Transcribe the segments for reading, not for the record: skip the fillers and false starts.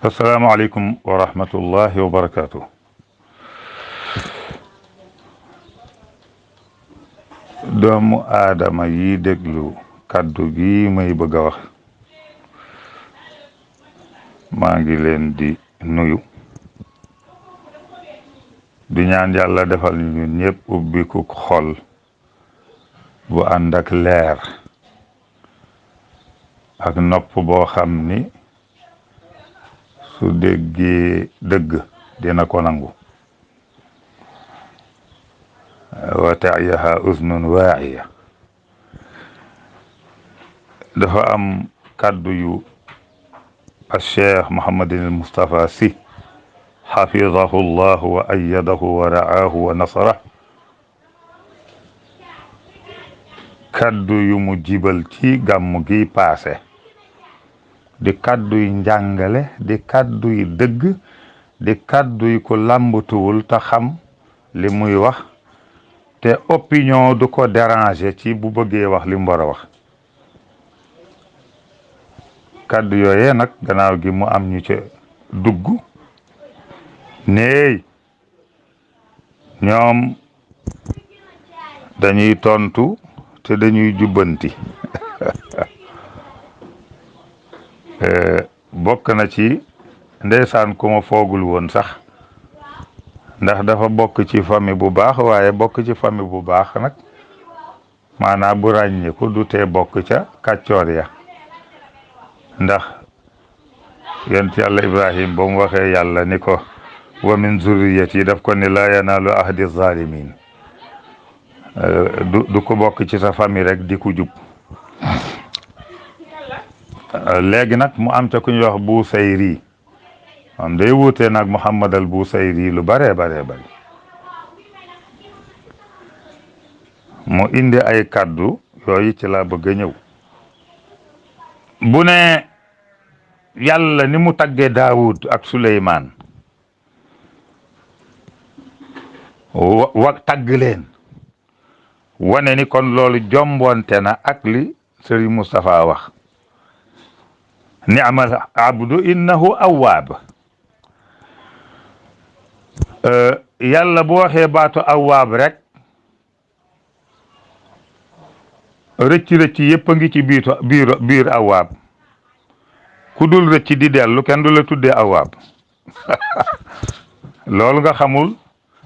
asalaamaaleykum wa rahmatullahi wa barakaatu. doomu aadama yi déglu kàddu gi may bëgg a wax maa ngi leen di nuyu di ñaan yàlla defal ñu ñun ñëpp ubbiku xol bu ànd ak leer ak nopp boo xam ni su déggee dëgg dina ko nangu wa taayaha uznun waa'iya dafa am kàddu yu Cheikh Mouhamadin Moustapha Sy xafidahu llahu wa ayyadahu wa ra'aahu wa nasara kàddu yu mu jibal ci gàmmu gi paase di kàddu yu njàngale di kàddu yu dëgg di kàddu yu ko làmbatuwul te xam li muy wax te opinion du ko déranger ci bu bëggee wax li mu war a wax kàddu yooyee nag gannaaw gi mu am ñu ca dugg neey ñoom dañuy tontu te dañuy jubbanti bokk na ci ndeysaan ku ma foogul woon sax ndax dafa bokk ci famille bu baax waaye bokk ci famille bu baax nag maanaam bu ràññeeku du tee bokk ca kàccoor ya ndax yonent yàlla Ibrahim ba mu waxee yàlla ni ko wa min zurriyati daf ko ni laa yanaalu ahdi zalimin du ko bokk ci sa famille rek di ko jub léegi nag mu am ca ku ñuy wax Busayri am day wuutee nag Muhammad al Busayri lu bare bare bari mu indi ay kaddu yooyu ci laa bëgg a ñëw bu ne yàlla ni mu taggee Daawud ak Suleymaan wa tagg leen wane ni kon loolu jombonte na ak li Sëriñ Moustapha wax ni'mal abdu innahu awwaab yàlla bu waxee baatu awwaab rek rëcc yëpp a ngi ci biir awwaab ku dul rëcc di dellu kenn du la tuddee awwaab loolu nga xamul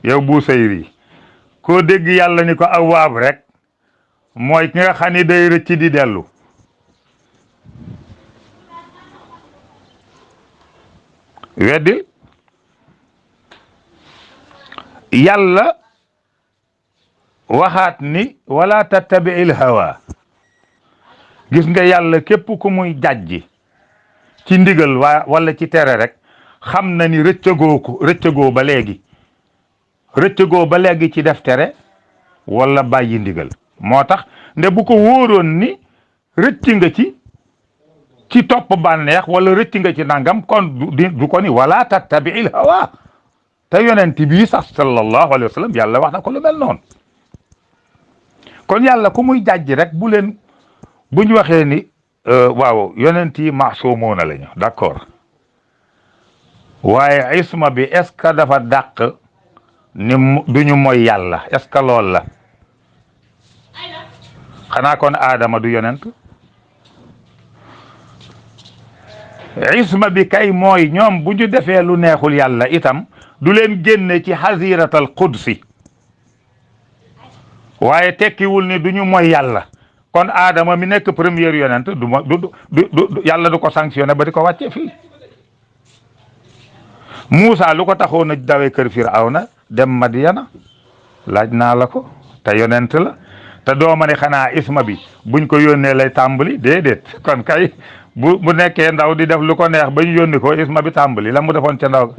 yow Busayri koo dégg yàlla ni ko awwaab rek mooy ki nga xam ni day rëcc di dellu weddi yàlla waxaat ni wala tattabi'il hawa gis nga yàlla képp ku muy jàjji ci ndigal wala ci tere rek xam na ni rëccagoo ba léegi ci def tere wala bàyyi ndigal moo tax nde bu ko wóoroon ni rëcc nga ci topp bànneex wala rëcc nga ci nangam kon du ko ni wala tattabi'il hawa te yonent bii sax sallallahu alayhi wa sallam yàlla wax na ko lu mel noonu kon yàlla ku muy jàjji rek bu ñu waxee ni waaw yonent yi maasumoona lañu d'accord waaye isma bi est-ce que dafa dàq ni duñu mooy yàlla est-ce que lool la xanaa kon Adama du yonent isma bi kay mooy ñoom bu ñu defee lu neexul yàlla itam du leen génne ci xasiratal qudsi waaye tekkiwul ni duñu mooy yàlla kon Adama mi nekk premier yonent du yàlla du ko sanctionné ba di ko wàcce fii Muusa lu ko taxoon a dawee kër Firawna dem Madiyana laaj naa la ko te yonent la te dooma ne xanaa isma bi buñ ko yónnee lay tàmbali déedéet kon kay bu nekkee ndaw di def lu ko neex ba ñu yónni ko isma bi tàmbali la mu defoon ca ndaw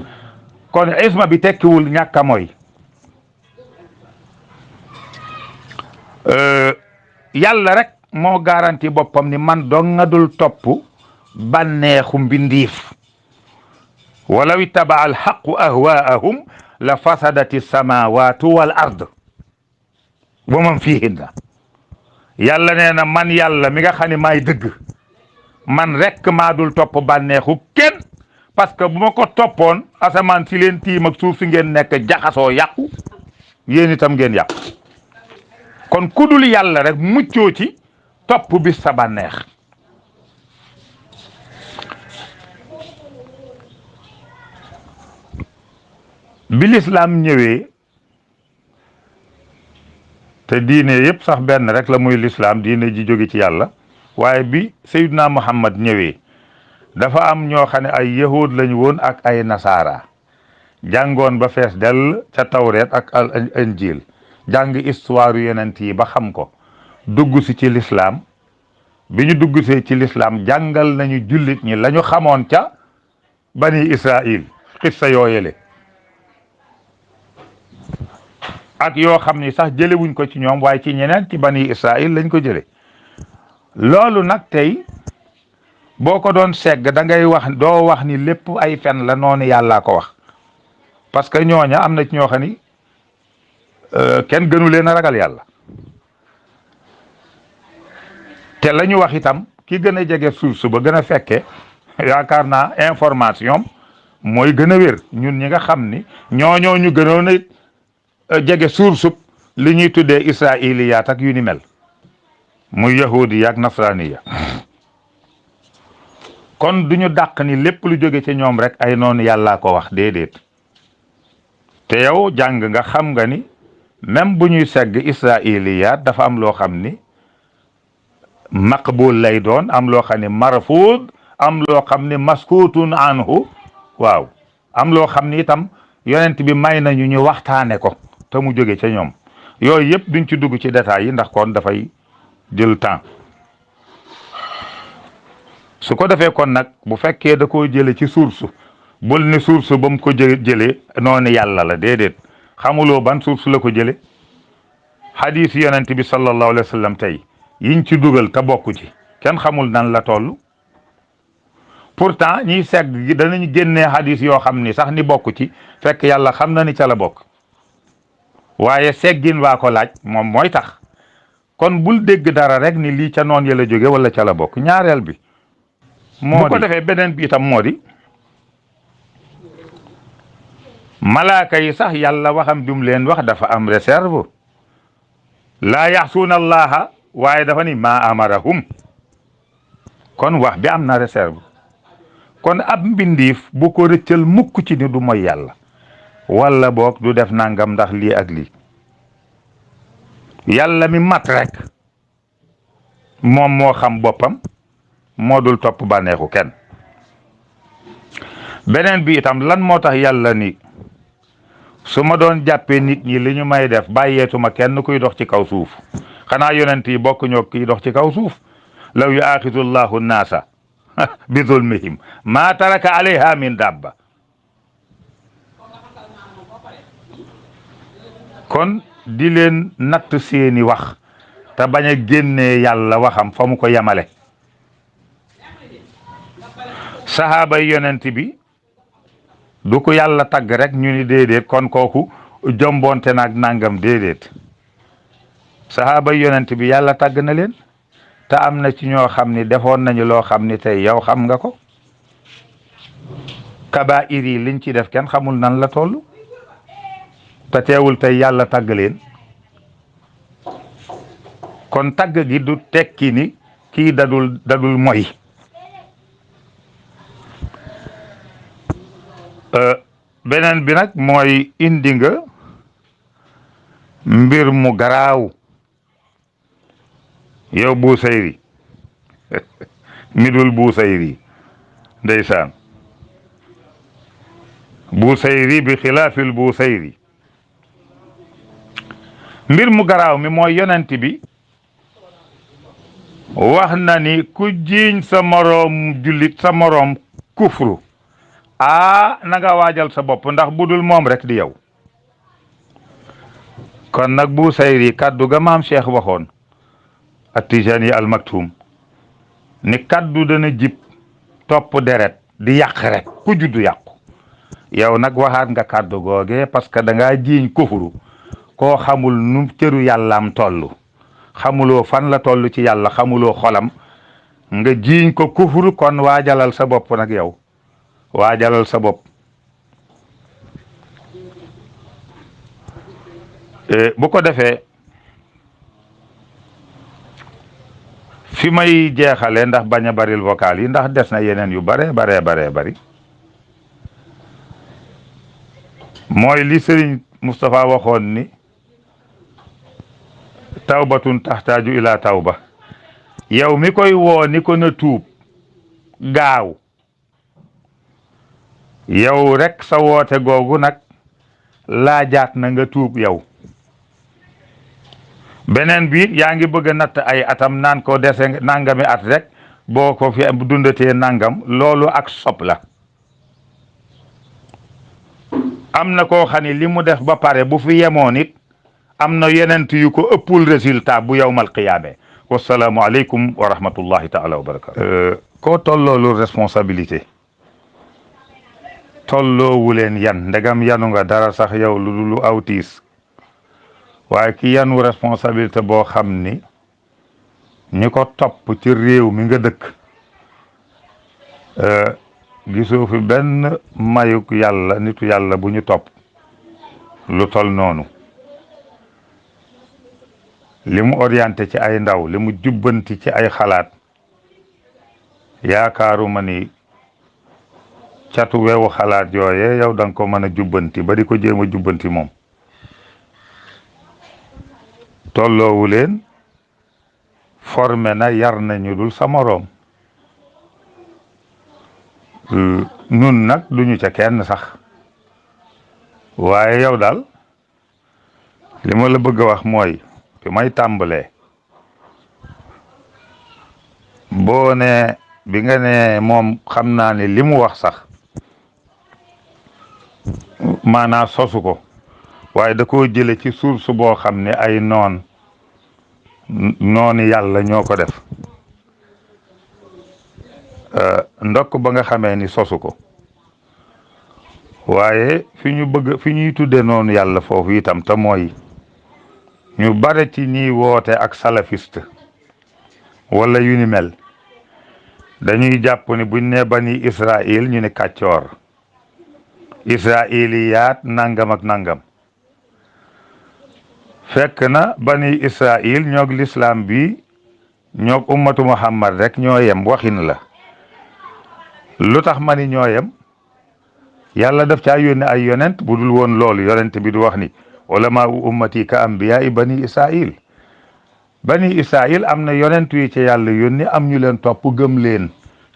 kon isma bi tekkiwul ñàkk a mooy yàlla rek moo garanti boppam ni man dong nga dul topp bànneexu mbindiif walaw ittaba al haqu ahwaahum la fasadati samawatu wal ard wa man fihinna yàlla nee na man yàlla mi nga xam ne maay dëgg man rekk maa dul topp bànneexu kenn parce que bu ma ko toppoon asamaan si leen tiim ak suuf si ngeen nekk jaxasoo yàqu yéen itam ngeen yàqu kon ku dul yàlla rek muccoo ci topp bis sa bànneex bi lislaam ñëwee te diine yépp sax benn rek la muy lislaam diine ji jóge ci yàlla waaye bi Seydina Muhammad ñëwee dafa am ñoo xam ne ay yahud lañu woon ak ay nasaara jàngoon ba fees dell ca tawreet ak al injil jàng histoire yonent yi ba xam ko dugg si ci lislaam bi ñu dugg see ci lislaam jàngal nañu jullit ñi lañu xamoon ca bani Israil xissa yooyele ak yoo xam ni sax jëlewuñ ko ci ñoom waaye ci ñeneen ci bani Israil lañ ko jële loolu nag tey boo ko doon segg da ngay wax doo wax ni lépp ay fen la noonu yàllaa ko wax parce que ñooña am na ci ñoo xam ni kenn gënu leen a ragal yàlla te la ñu wax itam ki gën a jege source ba gën a fekke yaakaar naa information mooy gën a wér ñun ñi nga xam ni ñooñoo ñu gënoon a jege source li ñuy tuddee israiliyaat ak yu ni mel muy yahudi ak nasraniya kon duñu dàq ni lépp lu jóge ci ñoom rek ay noonu yàllaa ko wax déedéet te yow jàng nga xam nga ni même bu ñuy segg israiliyaat dafa am loo xam ni maqbul lay doon am loo xam ni marfuud am loo xam ni maskutun anhu waaw am loo xam ni itam yonent bi may nañu ñu waxtaane ko te mu jóge ca ñoom yooyu yëpp duñ ci dugg ci détails yi ndax kon dafay jël temps su ko defee kon nag bu fekkee da koo jële ci source bul ne source ba mu ko jëlee noonu yàlla la déedéet xamuloo ban source la ko jële hadis yonent bi sallallahu alayhi wa sallam tey yiñ ci dugal te bokku ci kenn xamul nan la toll pourtant ñiy segg gi danañ génnee hadis yoo xam ni sax ni bokku ci fekk yàlla xam na ni ca la bokk waaye seggin waa ko laaj moom mooy tax kon bul dégg dara rek ni lii ca noon ya la jóge wala ca la bokk ñaareel bi bu ko defee beneen bi itam moo di malaaka yi sax yàlla waxam jum leen wax dafa am réserve laa yaxsuuna allaha waaye dafa ni maa amarahum kon wax bi am na réserve kon ab mbindiif bu ko rëccal mukk ci ni du mooy yàlla wala boog du def nangam ndax lii ak lii yàlla mi mat rek moom moo xam boppam moo dul topp bànneexu kenn beneen bi itam lan moo tax yàlla ni su ma doon jàppee nit ñi li ñu may def bàyyeetuma kenn kuy dox ci kaw suuf xanaa yonent yi bokk ñoo kiy dox ci kaw suuf law yu aaxidu llahu naasa bi zulmihim maa taraka alayha min dabba kon di leen natt seeni wax te bañ a génnee yàlla waxam fa mu ko yemale sahaaba yi yonent bi du ko yàlla tagg rek ñu ni déedéet kon kooku jombonte naag nangam déedéet sahaaba yi yonent bi yàlla tagg na leen te am na ci ñoo xam ni defoon nañu loo xam ni tey yow xam nga ko kabaa'ir yi liñ ci def kenn xamul nan la toll te teewul tey yàlla tagg leen kon tagg gi du tekki ni kii dadul moy beneen bi nag mooy indi nga mbir mu garaaw yow Buusayri midul Buusayri ndeysaan Buusayri bi xilaafil Buusayri mbir mu garaaw mi mooy yonent bi wax na ni ku jiiñ sa moroom jullit sa moroom kufru na nga waajal sa bopp ndax budul moom rek di yow kon nag Buusayri kaddu ga maam Cheikh waxoon At-Tijani al Maktum ni kaddu dana jib topp deret di yàq rek ku juddu yàqu yow nag waxaat nga kaddu googe parce que da ngaa jiiñ kufru koo xamul nu cëru yàllaam toll xamuloo fan la toll ci yàlla xamuloo xolam nga jiiñ ko kufru kon waajalal sa bopp nag yow waajalal sa bopp. bu ko defee fi may jeexale ndax bañ a baril vocal yi ndax des na yeneen yu bare bari mooy li Sëriñ Moustapha waxoon ni tawbatun taxtaaju ila tawba. yow mi koy woo ni ko na tuub gaaw, yow rek sa woote googu nag laajaat na nga tuub yow. beneen bi yaa ngi bëgg a natt ay atam naan ko dese nangami at rek boo ko fi dundatee nangam, loolu ak sob la. am na koo xam ne li mu def ba pare bu fi yemoon it am na yeneen yu ko ëppul résultat bu yawmal qiyaame. wasalaamu aleykum wa rahmatullahi taala wa barakatu. koo tolloolu responsabilité tolloowu leen yan, ndegam yanu nga dara sax yow lu aw tiis, waaye ki yanu responsabilité boo xam ni ñi ko topp ci réew mi nga dëkk gisoo fi benn mayuk yàlla nitu yàlla bu ñu topp lu tol noonu. li mu orienté ci ay ndaw, li mu jubbanti ci ay xalaat, yaakaaruma ni catu weewu xalaat yooye yow da nga ko mën a jubbanti ba di ko jéem a jubbanti moom. tolloowu leen, formé na yar nañu dul sa moroom. nun nag duñu ca kenn sax, waaye yow daal li ma la bëgg a wax mooy fi may tàmbalee, boo ne bi nga ne moom xam naa ne li mu wax sax maanaa sosu ko, waaye da koo jële ci source boo xam ne ay nooni yàlla ñoo ko def. ndokk ba nga xamee ni sosu ko, waaye fi ñuy tudde noonu yàlla foofu itam te mooy ñu bare ci ñiy woote ak salafiste wala yu ni mel, dañuy jàpp ni buñ ne bani Israël ñu ne kàccoor, israiliyaat nangam ak nangam. fekk na bani Israël ñoog l'islam bi ñoog ummatu Muhammad rek ñoo yem, waxin la. lu tax ma ni ñoo yem? yàlla daf caa yónne ay yonent, bu dul woon loolu yonent bi du wax ni ulama ummati ka ambiya bani Israël. bani Israël am na yonent yi ci yàlla yónni, am ñu leen topp gëm leen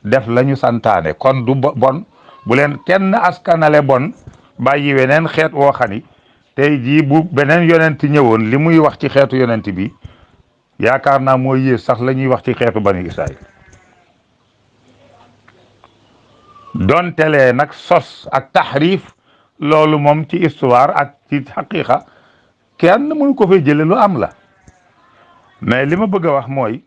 def lañu santaane. kon du bon bu leen kenn askanale bon bàyyi weneen xeet woo xani tey jii bu beneen yonent ñëwoon li muy wax ci xeetu yonent bi yaakaar naa mooy yées sax la ñuy wax ci xeetu bani Israël. dontelee nag sos ak taxrif loolu moom ci histoire ak ci xaqiqa kenn mënu ko fay jële lu am la. mais li ma bëgg a wax mooy